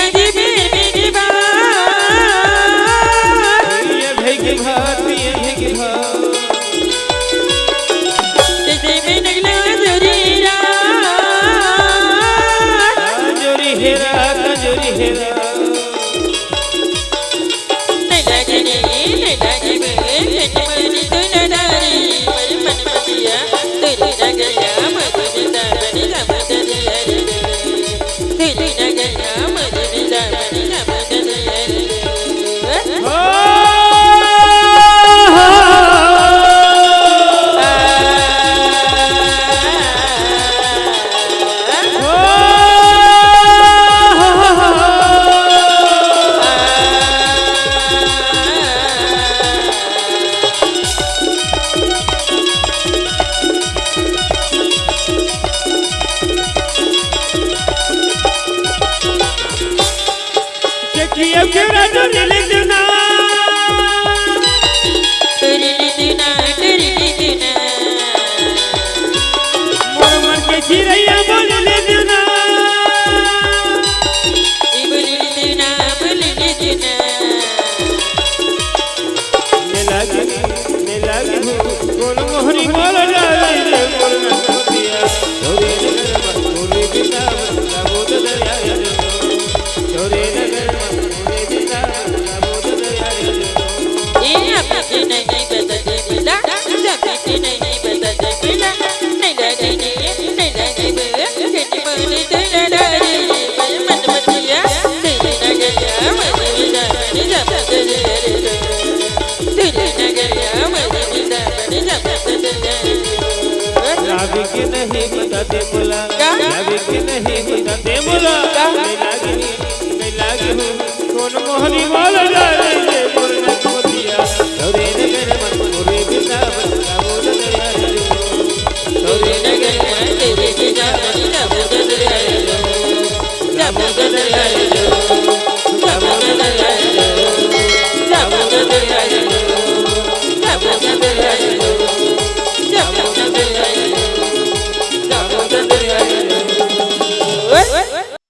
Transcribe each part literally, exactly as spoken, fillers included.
ये भाई के भात, ये भाई के भात। जोरी हेरा, जोरी हेरा। मोर मन के चिरैया बोल ले देना।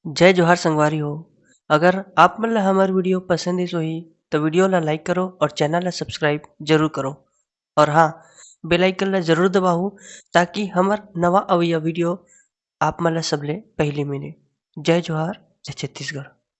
जय जोहार संगवारी हो। अगर आप मन ला हमर वीडियो पसंद आइस होही, तो वीडियो ला लाइक करो और चैनल ला सब्सक्राइब जरूर करो। और हाँ, बेल आइकन ला जरूर दबाओ, ताकि हमर नवा अवइया वीडियो आप मन ला सबले पहली मिले। जय जोहार, जय छत्तीसगढ़।